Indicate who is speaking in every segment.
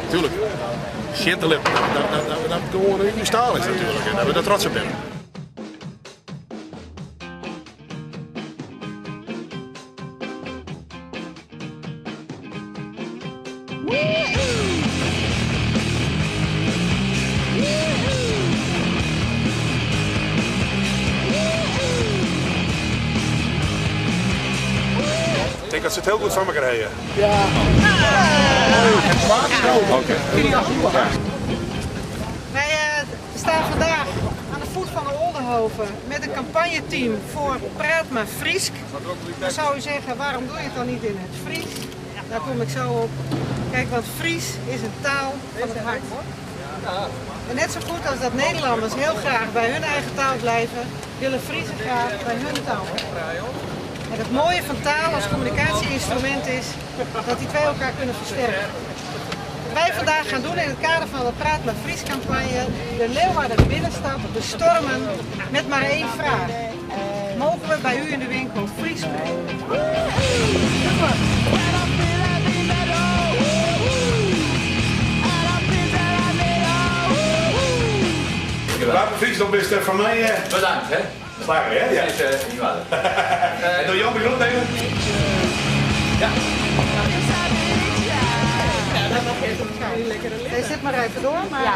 Speaker 1: Tuurlijk. Sjen te litten dat dat gewoan ús taal is natuerlik en dat we der trots op binne. Ik denk dat ze het heel goed van elkaar hebben. Ja. Oké.
Speaker 2: Wij staan vandaag aan de voet van de Oldehove met een campagneteam voor Praat maar Frysk. Dan zou u zeggen, waarom doe je het dan niet in het Fries? Daar kom ik zo op. Kijk, want Fries is een taal van het hart. En net zo goed als dat Nederlanders heel graag bij hun eigen taal blijven, willen Friezen graag bij hun taal blijven. En het mooie van taal als communicatieinstrument is dat die twee elkaar kunnen versterken. Wat wij vandaag gaan doen in het kader van de Praat maar Fries campagne, de Leeuwarden binnenstad bestormen met maar één vraag. Mogen we bij u in de winkel Fries spreken?
Speaker 1: Wapen Fries, dan bist van mij.
Speaker 3: Bedankt, hè.
Speaker 1: Slager, hè? Ja.
Speaker 3: Het is niet waar.
Speaker 1: En door Jan de Groot nemen?
Speaker 3: Ja.
Speaker 2: Nee, zit maar even door, maar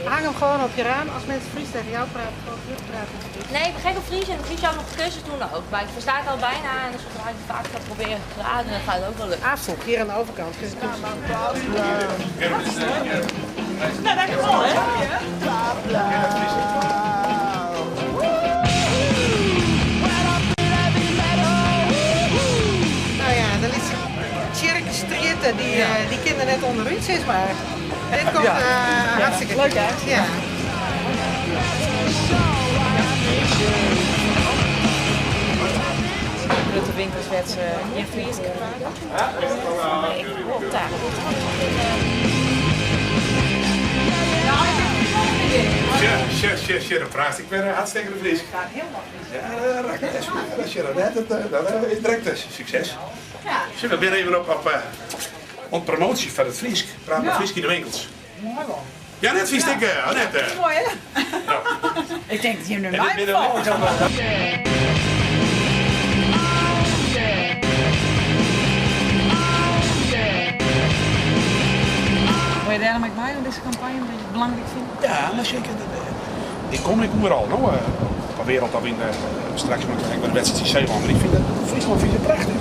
Speaker 2: hang hem gewoon op je raam. Als mensen Fries tegen jou praten, gewoon terugpraten.
Speaker 4: Nee, ik begrijp wel Fries en Fries zou nog cursus doen ook. Maar ik versta het al bijna en zodra ik vaak ga proberen te praten, dan gaat het ook wel lukken.
Speaker 2: Afvoer, hier aan de overkant. Dus het is
Speaker 5: Nou, dankjewel hè.
Speaker 2: Nou ja, dan is Tjerk Striette, die kinderen net onderuit, zeg maar. Dit komt hartstikke leuk uit. Ja.
Speaker 5: De winkels werd ze in Fries gepraat. Ik hoop daar.
Speaker 1: Tja, tja, tja, dan praat ik weer hartstikke de Fries. Ja, dat is dat is dat is direct een succes.
Speaker 5: Ja.
Speaker 1: Zullen we weer even op promotie van het Fries? Praat maar Fries in de winkels.
Speaker 5: Mooi wel.
Speaker 1: Ja, net vies ik. Net.
Speaker 5: Mooi hè?
Speaker 1: Nou.
Speaker 5: Ik denk dat je nu
Speaker 1: En dit
Speaker 5: mij
Speaker 1: binnen
Speaker 5: valt. Wil je daarom ook mij om deze campagne, omdat je het belangrijk vindt?
Speaker 1: Ja, maar zeker. Ik kom niet overal, nou, op de wereld of in de, straks moet ik bij de wedstrijd in Zeeland, maar ik vind dat Friesland vind ik prachtig.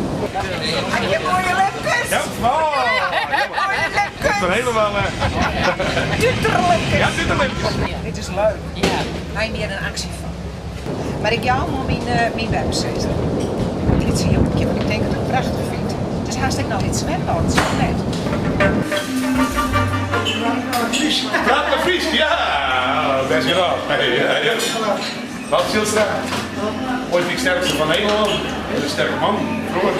Speaker 2: Je mooie lepkes!
Speaker 1: Ja, oh,
Speaker 2: Mooie lepkes!
Speaker 1: Ik ben helemaal...
Speaker 2: Tuterlepkes!
Speaker 1: Ja, tuterlepkes.
Speaker 6: Dit is leuk.
Speaker 5: Ja.
Speaker 6: Wij meer een actie van. Maar ik jou om mijn website. Dit zie je ook een keer, want ik denk dat ik het prachtig vind. Het is haast ik nog iets zwembad, zo net.
Speaker 1: Praat maar Fries, ja! Best gedaan. Hey, ja, ja. Wout Zijlstra, ooit de sterkste van Nederland. Hele sterke man, vroeger.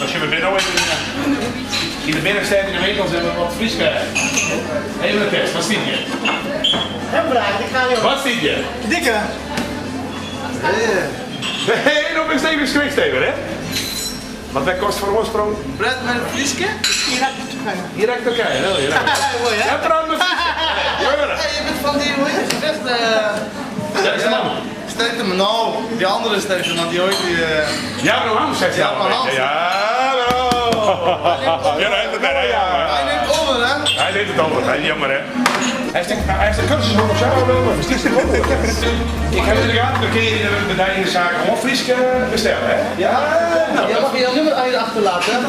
Speaker 1: Als je weer nou even in de binnenstad in de winkels hebben we wat Fries krijgen. Even een test, wat stiet je?
Speaker 2: Ik ga je
Speaker 1: Wat stiet je?
Speaker 2: Dikke!
Speaker 1: Hey, nog eens even schrikt even, hè? Wat wij kost voor oorsprong?
Speaker 7: Brad met het Frieske?
Speaker 2: Irak Turkije.
Speaker 1: Irak Turkije, wel Irak.
Speaker 2: Mooi hè?
Speaker 1: Ja, praat met Frieske.
Speaker 7: Hey, je bent van die, hoe heet het? Echt,
Speaker 1: Sterkste man.
Speaker 7: Sterkte man, nou, die andere sterkte man, die ooit die...
Speaker 1: Ja, bro, Hans zegt
Speaker 7: Ja, maar Hans.
Speaker 1: Ja, bro. Ja, hij heeft het,
Speaker 7: Hij neemt over, hè?
Speaker 1: Hij neemt het over, hij is jammer, hè? Hij heeft de cursus nog op zijn wel, maar verstiest het wel. Ik heb het in de gaten, dan kun je in de, in de zaak gewoon Fries bestellen, hè? Ja, nou.
Speaker 7: Ja, mag je jouw nummer aan je achterlaten, hè?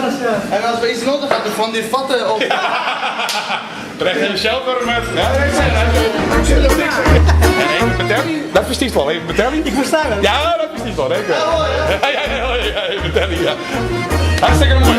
Speaker 7: En als we iets nodig hebben van die vatten op...
Speaker 1: Terecht even zelf weer met. Ja, nee, nee, nee. En even betelling, dat verstiest wel. Even betelling.
Speaker 2: Ik versta het.
Speaker 1: Ja, dat verstiest wel. Hè?
Speaker 7: Ja, hoor,
Speaker 1: Ja, ja, ja, ja, even betelling, ja. Hartstikke mooi.